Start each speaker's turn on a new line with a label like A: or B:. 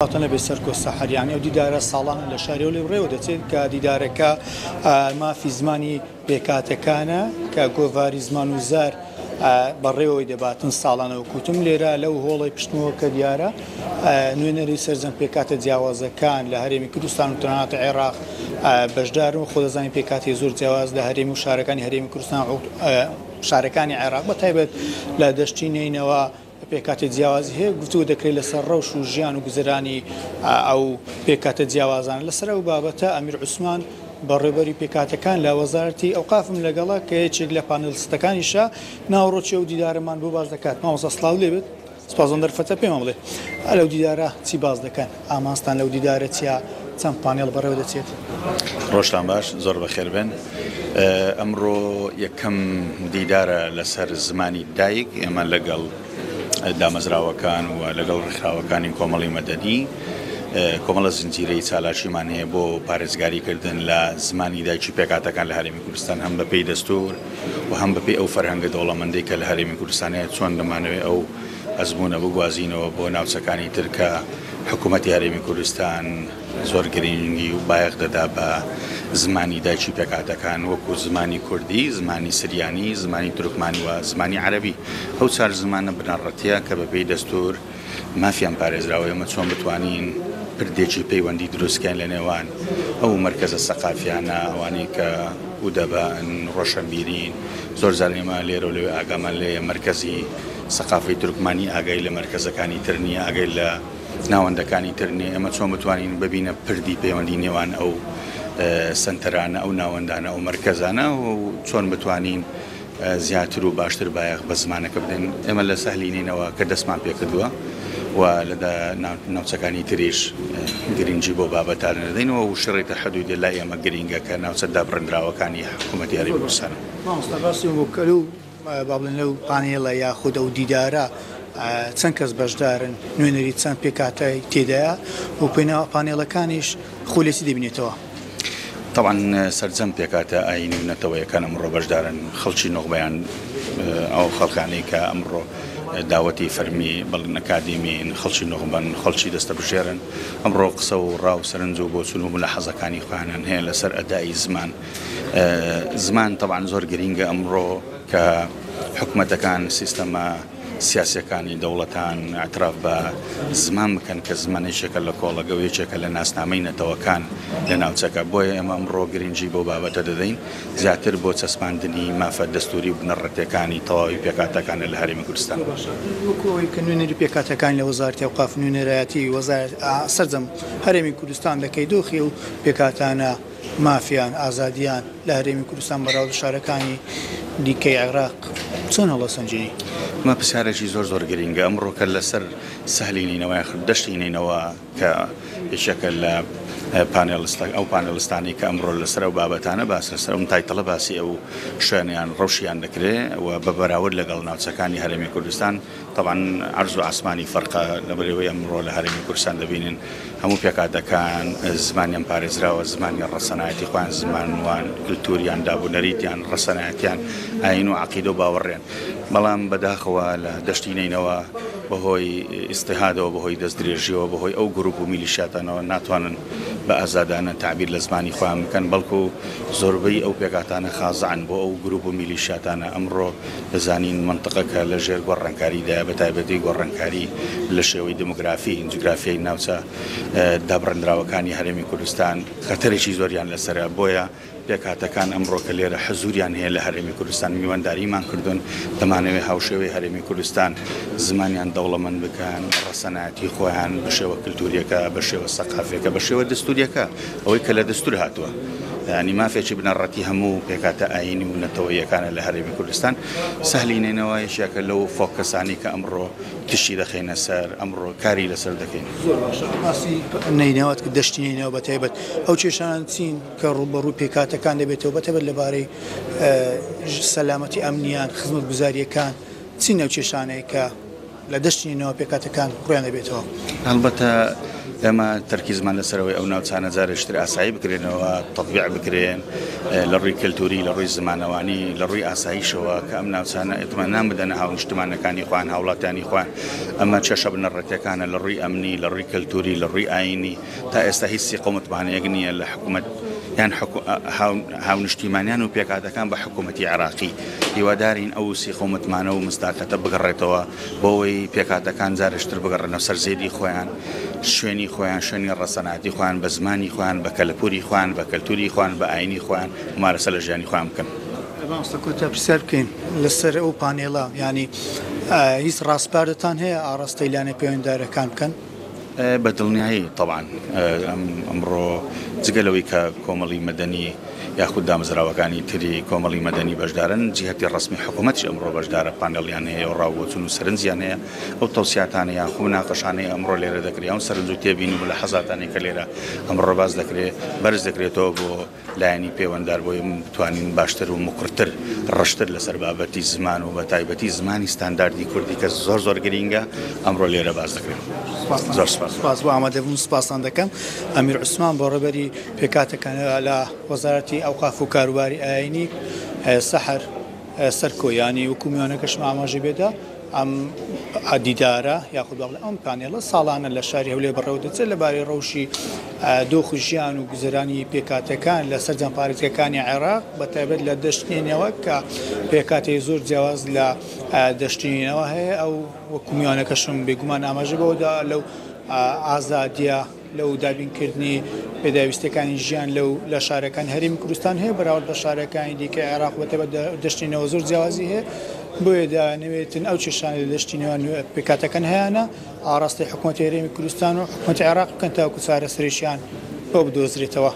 A: ساڵتان لەبێ سەرکۆ سەحەر یانی ئەو دیدارە ساڵانە لە شاری هەولێر بڕێوە دەچێت کە دیدارەکە مافی زمانی پێکهاتەکانە کە گۆڤاری زمان و زار بەڕێوەی دەباتن ساڵانە وەکوتم لێرە لەو هۆڵی پشتمەوە کە دیارە نوێنەری سەرجەم پێکهاتە جیاوازەکان لە هەرێمی کوردستان و تەنانەت عێراق بەشدارن و خۆ دەزانین پێکهاتەی زۆر جیاواز لە هەرێم و شارەکانی هەرێمی کوردستان شارەکانی عێراق بە تایبەت لە دەشتی نەینەوا پێکهاتەی جیاوازی هەیە، گفتوگۆ دەکرێت لەسەر ڕەوش و ژیان و گوزەرانی ئەو پێکهاتە جیاوازانە. لەسەر ئەو بابەتە ئەمیر عوسمان بەڕێوبەری پێکهاتەکان لە وەزارەتی ئەوقافم لەگەڵە کە یەکێک لە پانێڵستەکانیشە، ناوەڕۆکی ئەو دیدارەمان بۆ باس دەکات. مامۆستا سڵاو لێبێت، سوپاس بۆم دەرفەتە، پێمان بڵێ لەو دیدارە چی باس دەکەن، ئامانجتان لەو دیدارە چییە، چەند پانێڵ بەڕێوە دەچێت؟
B: ڕۆژتان باش، زۆر بەخێر بێن. ئەمڕۆ یەکەم دیدارە لەسەر زمانی دایک، ئێمە لەگەڵ دامەزراوەکان و لەگەڵ ڕێکخراوەکانی کۆمەڵی مەدەنی کۆمەڵە زنجیرەی چالاکیمان هەیە بۆ پارێزگاریکردن لە زمانی دایکی پێکهاتەکان لە هەرێمی کوردستان هەم بەپێی دەستور و هەم بەپێی ئەو فەرهەنگە دەوڵەمەندەی کە لە هەرێمی کوردستان هەیە چۆن دەمانەوێت ئەو ئەزموونە بگوازینەوە بۆ ناوچەکانی تر کە حکوومەتی هەرێمی کوردستان زۆر گرینگی و بایەخ دەدا بە زمانی دایکی پێکهاتەکان وەکوو زمانی کوردی، زمانی سریانی، زمانی تورکمانی و زمانی عەرەبی. ئەو چار زمانە بنەڕەتییە کە بە پێی دەستوور مافیان پارێزراوە. ئێمە چۆن بتوانین پردێکی پەیوەندی دروست کەین لە نێوان ئەو مەرکەزە سەقافیانە، ئەوانەی کە ئودەبان، ڕۆشەنبیرین. زۆر جار ئێمە لێرە و لەوێ ئاگامان لێیە مەرکەزی سەقافی تورکمانی ئاگای لە مەرکەزەکانی تر نییە، ئاگای لە ناوەندەکانی تر نییە، ئێمە چۆن بتوانین ببینە پردی پەیوەندی نێوان ئەو سەنتەرانە، ئەو ناوەندانە، ئەو مەرکەزانە و چۆن بتوانین زیاتر و باشتر بایەخ بە زمانەکە بدەین. ئێمە لە سەهلی نەینەوا کە دەستمان پێکردووە و لە ناوچەکانی تریش گرنگی بۆ بابەتانە دەدەین و شەڕی تەحەدودی لای ئێمە گرنگە کە ناوچە دابڕێندراوەکانی حکوومەتی هەرێمی کوردستانە.
A: مامۆستا باسی بۆ بکە لەو با بڵێن لەو پانێڵە یاخود ئەو دیدارە چەند کەس بەشدارن، نوێنەری چەند پێکهاتەی تێدایە و پانێڵەکانیش خۆی لە چی دەبینێتەوە؟
B: تەبعەن سەرجەم پێکهاتە ئایینی و نەتەوەیەکان ئەمڕۆ بەشدارن، خەڵکی نوخبەیان ئەو خەڵکانەی کە ئەمڕۆ داوەتی فەرمی بەڵێن ئەکادیمین، خەڵکی نوخبەن، خەڵکی دەستەبژێرن، ئەمڕۆ قسە و ڕا و سەرنج و بۆچوون و مولاحەزەکانی خۆیانیان هەیە لەسەر ئەدائی زمان. زمان تەبعەن زۆر گرینگە ئەمڕۆ کە حکومەتەکان سیستەمە سیاسیەکانی دەوڵەتان اعتراف بە زمان بکەن کە زمان یەکێکە لە کۆڵەگە و یەکێکە لە ناسنامەی نەتەوەکان لە ناوچەکە بۆیە ئێمە ئەمڕۆ گرنگی بەو بابەتە دەدەین زیاتر بۆ چەسپاندنی مافە دەستوری و بنەڕەتیەکانی تەواوی پێکهاتەکانە لە هەرێمی کوردستان.
A: زۆر باشە وەکو ئەوەی کە نوێنەری پێکهاتەکان لە وەزارەتی ئەوقاف نوێنەرایەتی وەزارەت سەرجەم هەرێمی کوردستان دەکەی دۆخی ئەو پێکهاتانە مافیان، ئازادیان لە هەرێمی کوردستان بەراورد بە شارەکانی دیکەی عێراق چۆن هەڵەسەنگێنی؟
B: ئەمە پرسیارێکی زۆر زۆر گرینگە. ئەمڕۆ کە لەسەر سەهلی نەینەوا یاخود دەشتی نەینەوا کە یەکێکە لە پانێڵستە ئەو پانێڵستانەی کە ئەمڕۆ لەسەر ئەو بابەتانە باس لەسەر ئەم title ە باسی ئەو شوێنیان ڕەوشیان دەکرێ و بە بەراورد لەگەڵ ناوچەکانی هەرێمی کوردستان تەبعەن عەرز و عاسمانی فەرقە لەبەرئەوەی ئەمڕۆ لە هەرێمی کوردستان دەبینن هەموو پێکهاتەکان زمانیان پارێزراوە، زمانی ڕەسەنایەتی خۆیان، زمانوان، کلتوریان، دابونەریتیان، ڕەسەنایەتیان، ئایین و عەقیدە و باوەڕیان. بەڵام بەداخەوە لە دەشتی نەینەوا بەهۆی ئیستیهادەوە، بەهۆی دەستدرێژیەوە، بەهۆی ئەو گروپ و میلیشیاتانەوە ناتوانن بە ئازادانە تەعبیر لە زمانی خۆیان بکەن، بەڵکو زۆربەی ئەو پێکهاتانە خازعن بۆ ئەو گروپ و میلیشیاتانە. ئەمڕۆ دەزانین مەنتقەکە لە ژێر گۆڕانکاریدایە، بە تایبەتی گۆڕانکاری لە شێوەی دیمۆگرافی، جوگرافیای ناوچە دابڕێندراوەکانی هەرێمی کوردستان خەتەرێکی زۆریان لەسەرە، بۆیە پێکهاتەکان ئەمڕۆ کە لێرە حزوریان هەیە لە هەرێمی کوردستان میوانداریمان کردوون، دەمانەوێت هاوشێوەی هەرێمی کوردستان زمانیان دەوڵەمەند بکەن، ڕەسەنایەتی خۆیان بە شێوە کلتوریەکە، بە شێوە سەقافیەکە، بە شێوە دەستوریەکە، ئەوەی کە لە دەستور هاتووە. یانی مافێکی بنەڕەتی هەموو پێکهاتە ئایینی و نەتەوەییەکانە لە هەرێمی کوردستان. سەهلی نەینەوا یەکێکە لەو فۆکەسانەی کە ئەمڕۆ تیشکی دەخەینە سەر، ئەمڕۆ کاری لەسەر دەکەین.
A: زۆر باشە باسی نەینەوات کرد، دەشتی نەینەوا بە تایبەت، ئەو کێشانە چین کە ڕووبەڕووی پێکهاتەکان دەبێتەوە بە تایبەت لەبارەی سەلامەتی ئەمنییان، خزمەتگوزارییەکان، چین ئەو کێشانەی کە لە دەشتی نەینەوا پێکهاتەکان ڕوویان دەبێتەوە؟
B: هەڵبەتە. ئێمە تەرکیزمان لەسەر ئەوەی ئەو ناوچانە جارێکی تر ئاسایی بکرێنەوە، تەتبیع بکرێن لە ڕووی کەلتوری، لە ڕووی زمانەوانی، لە ڕووی ئاسایشەوە کە ئەم ناوچانە ئیتمئنان بدەنە هاونیشتمانەکانی خۆیان، هاوڵاتیانی خۆیان. ئەمە کێشە بنەڕەتیەکانە لە ڕووی ئەمنی، لە ڕووی کەلتوری، لە ڕووی ئایینی. تا ئێستا هیچ سیقە و متمانەیەک نییە لە حکومەت یان هاونیشتیمانیان و پێکهاتەکان بە حکومەتی عێراقی. هیوادارین ئەو سیقە و متمانە و مسداقیەتە بگەڕێتەوە بۆ ئەوەی پێکهاتەکان جارێکی تر بگەڕێنەوە سەر زێدی خۆیان، شوێنی خۆیان، شوێنی ڕەسەناتی خۆیان، بە زمانی خۆیان، بە کەلەپوری خۆیان، بە کەلتوری خۆیان، بە ئایینی خۆیان مومارەسە لە ژیانی خۆیان بکەن.
A: مامۆستا کۆتا پرسیار بکەین لەسەر ئەو پانێڵە یانی هیچ ڕاسپاردەتان هەیە ئاڕاستەی لایەنە پەیوەندیدارەکان بکەن؟
B: بە دڵنیایی تەبعەن ئەمڕۆ جگە لەوەی کە کۆمەڵی مەدەنی یاخود دامەزراوەکانی تری کۆمەڵی مەدەنی بەشدارن، جیهەتی ڕەسمی حکوومەتیش ئەمڕۆ بەشدارە، پانێڵیان هەیە و ڕاوبۆچوون و سەرنجیان هەیە. ئەو تەوسیاتانە یاخود موناقەشانەی ئەمڕۆ لێرە دەکرێ، ئەو سەرنج و تێبینی و مولەحەزاتانەی کە لێرە ئەمڕۆ باس دەکرێ، بەرز دەکرێتەوە بۆ لایەنی پەیوەنددار بۆ ئێمە بتوانین باشتر و مقڕتر، ڕەشتر لەسەر بابەتی زمان و بە تایبەتی زمانی ستانداردی کوردی کە زۆر زۆر گرینگە ئەمڕۆ لێرە باس دەکرێت. زۆر سپاس.
A: سپاس بۆ ئامادەبوون سپاستان دەکەم. ئەمیر عوسمان بەڕێوەبەری پێکهاتەکان لە وەزارەتی ئەوقاف و کاروباری ئایینی سەحەر سەرکۆیانی وەکو میوانەکەشم ئاماژەی پێدا ئەم دیدارە یاخود با بڵێم ئەم پانێڵە ساڵانە لە شاری هەولێر بەڕێوە دەچێت لەبارەی ڕەوشی دۆخی ژیان و گوزەرانی پێکهاتەکان لە سەرجەم پارێزگاکانی عێراق بە تایبەت لە دەشتی نەینەوا کە پێکهاتەی زۆر جیاواز لە دەشتی نەینەوا هەیە ئەو وەکو میوانەکەشم بێگومان ئاماژە بەوەدا لەو ئازادیە لەو دابینکردنی پێداویستیەکانی ژیان لەو لە شارەکانی هەرێمی کوردستان هەیە بەراورد بە شارەکانی دیکەی عێراق بە تایبەت دەشتی نەوە زۆر جیاوازی هەیە بۆیە دەیانەوێتن ئەو کێشانەی لە دەشتی نەوە پێکهاتەکان هەیانە ئاڕاستەی حکومەتی هەرێمی کوردستان و حکومەتی عێراق بکەن تاوەکو چارەسەرێکیان بۆ بدۆزرێتەوە.